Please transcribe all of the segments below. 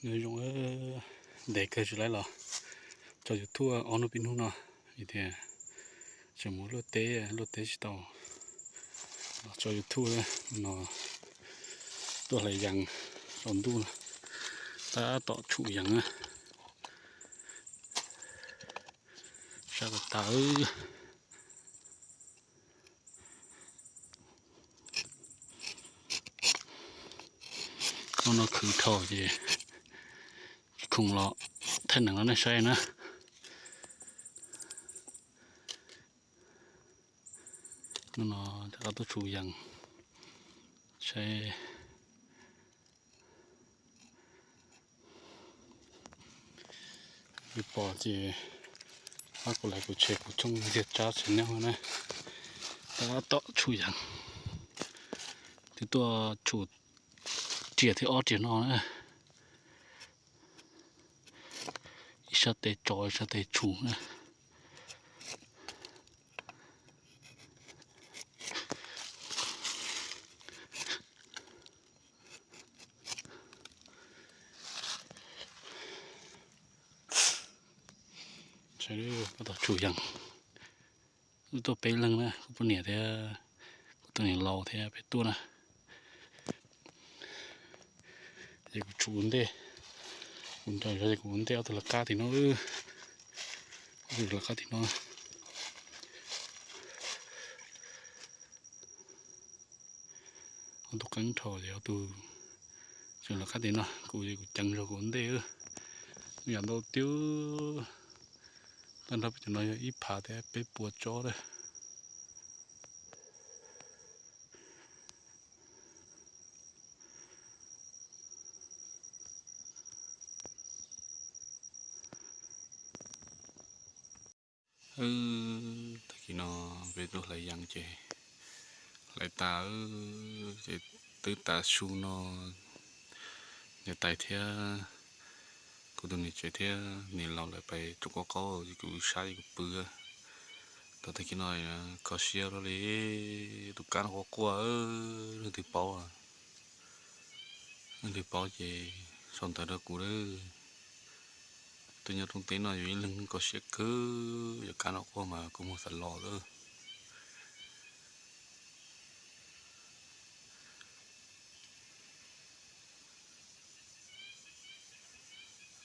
Nyob zoo, ntev kawg tsis laib los tso YouTube ob hnub peb hnub no, vim tias tseem mus luaj teb, luaj teb tsis tau los tso YouTube no. Tuaj hlais yees tsaus ntuj no, tab tom tshum yees na. Sab tas tas. Hnub no khwv dhau ces tsis khoom los thaij neeg rau nej saib na. Hnub no rov qab tuaj tshum yees saib. Peb pom ces pab kuv laiv kuv tsheb kuv tshooj Ntxiag Tsab Channel na, tab tom tshum yees. Twb tuaj tshum riam thib ob riam no na. Ib sab tes tso ib sab tes tshum na. Tab tom tshum yees, wb tuaj peb leeg na, kuv poj niam thiab kuv tus niam laus thiab peb tuaj na. Ces kuv tshum ua ntej, kuv nco zog ces kuv ua ntej, ob tug lawv qab tim no, ob tug lawv qab tim no. Ob tug qeeb dhau ces ob tug tseem lawv qab tim no, kuv ces kuv ceev zog kuv ua ntej. Yam ntau tiag, tag nrho peb cov no yog ib phav thiab peb puas tsob lawm. Tag kis no peb tuaj hlais yees ces hlais tas ces twb tav su no, niam tais thiab kuv tus niam tsev thiab niam laus lawv pais tsuam qaub qaub ces kuv sab ces kuv pw. Tau tag kis no kho siab luaj li, tus kab no quaj quaj, leej twg paub, leej twg paub ces sau ntawv rau kuv lawm. Tuaj nyob rooj teb no yus ib leeg kho siab kawg, yog kab no quaj mas kua muag xav los lawm.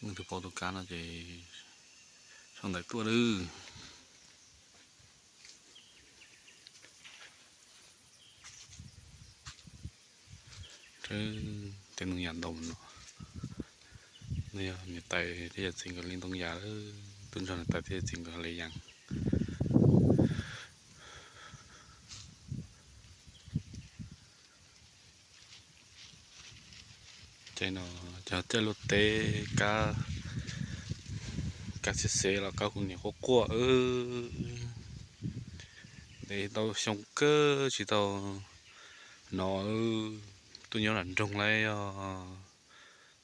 Leej twg paub tus kab no ces sau ntawv tuaj lawm. Tej ntoo yam ntau no, no yog niam tais thiab yawm txiv nkawd li ntoo yam, tuaj nrog niam tais thiab yawm txiv nkawd hlais yees. Caij no cov caij luaj teb, kab xeb xeb los kab kuv niam quaj quaj. Ntev tau xyoo kawg tsis tau hnov, tuaj nyob nram nroog lawm os,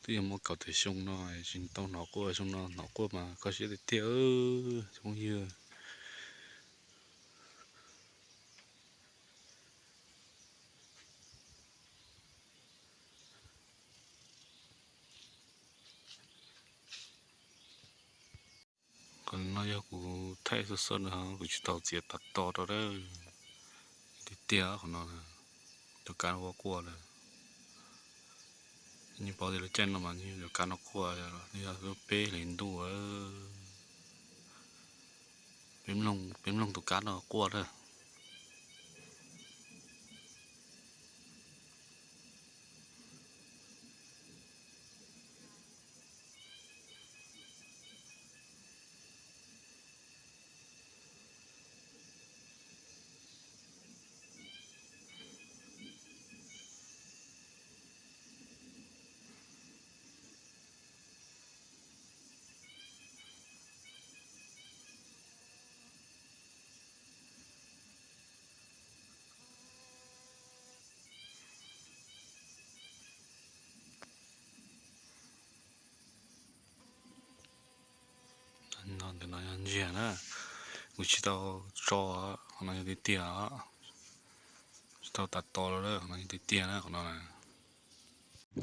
twb yog muaj kaum tawm xyoo no tsis tau hnov quaj, xyoo no hnov quaj mas kho siab tiag tiag cov phooj ywg. Qhov no yog kuv thaij xwb xwb na, kuv tsis tau txiav tas to rau lawm. Tiag tiag qhov no, cov kab no quaj quaj lawm. Yeej paub tias lub caij no mas yeej cov kab no quaj, yog lub peb hlis ntuj, peb mloog tus kab no quaj lawm. No ntawm no yog ntsiag na, kuv tsis tau tso, qhov no yog tiag tiag, tsis tau tas to los, qhov no yog tiag tiag na, qhov no.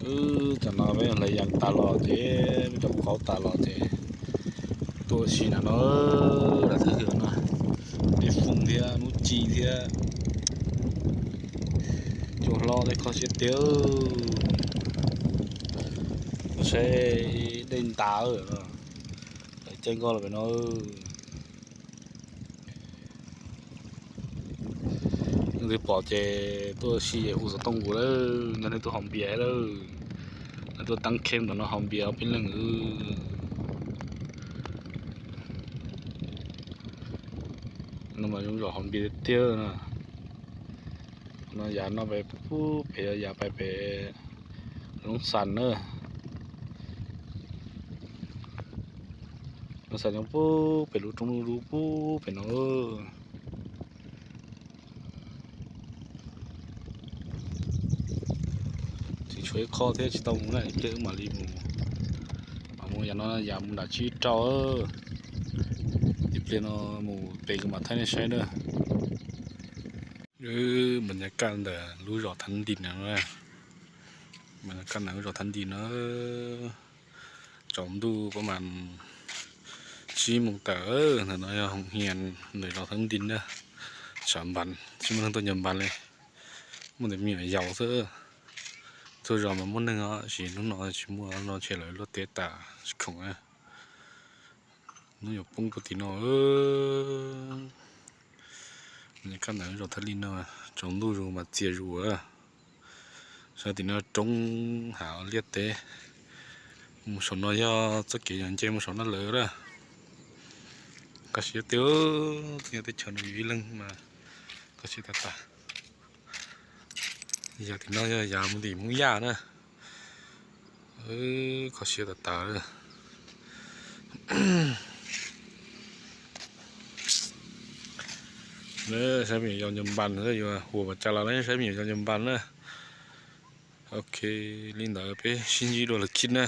Wb tam no peb hlais yas tas los ces peb cov qauv tas los ces tuaj ua si na no, lam thawj hwm no, dej foom thiab nub ci thiab cua hlob tej kho siab tiag. Saib dej ntas, caij nkoj los pem no. Leej twg pom ces tuaj ua si es hu xov tooj kuv lawm, nrog nej tuaj haus npias lawm. Tuaj taab kheb tom no haus npias ob peb leeg. No mas zoo zom haus npias tiag na. No yam no pem pub pem yam pais pem Loob Xas na. Loob Xas nyob pub pem lub roob lub pub pem no. Tsis tshuav ib qho thiab tsis tau mus na, ib pliag wb mam li mus. Mam mus yam no yam mus nram tsib rau. Ib pliag no mus pem kuv mam thaij nej saib na. Wb mas nyas kaj ntawm lub zos Thav Nti no, mas nyas kaj ntawm lub zos Thav Nti no. Tsaus ntuj pab mas tsib moos tawm, ntawm no yog hoos hias ntawm zos Thav Nti na. Tshav npas tsis muaj neeg tuaj ncaws npas li, muaj ntawm me nyuam yaus xwb. Txhua zos mas muaj neeg os, tab sis hnub no tsis muaj, no ntshe lawv luaj teb tas tsis khoom na. Hnub yuav poob rau tim no. Nyas kaj ntawm zos Thav Nti no, tsaus ntuj zus mas txias zus. Saib tim no roob hav liaj teb. Mus saum no yog txoj kev yog nce mus saum no lawm lawm. Kho siab tiag, txij teb chaws no yus ib leeg mas kho siab tas tas. Yog tim no yog yam mus tim Hmoob Yaj na. Kho siab tas tas. Saib me nyuam yaus ncaws npas, yuav hu vas cas los saib me nyuam yaus ncaws npas na. Ok, li ntawd peb sib ntsib dua lwm khib na.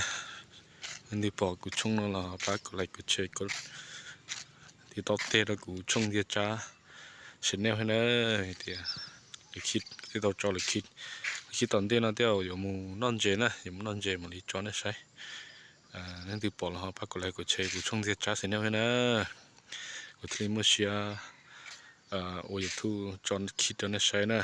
Leej twg pom kuv tshooj no los pab kuv like, kuv share, kuv tiv tau tej rau kuv tshooj Ntxiag Tsab channel thiab na. Hais tias lwm khib, tej tau tso lwm khib, lwm khib tom ntej no tej zaum yuav mus noj ntses na, yuav mus noj ntses mam li tso nej saib. Leej twg pom los ho pab kuv like, kuv share kuv tshooj Ntxiag Tsab channel thiab na. Kuv thiaj li muaj siab ua YouTube tso khib rau nej saib na.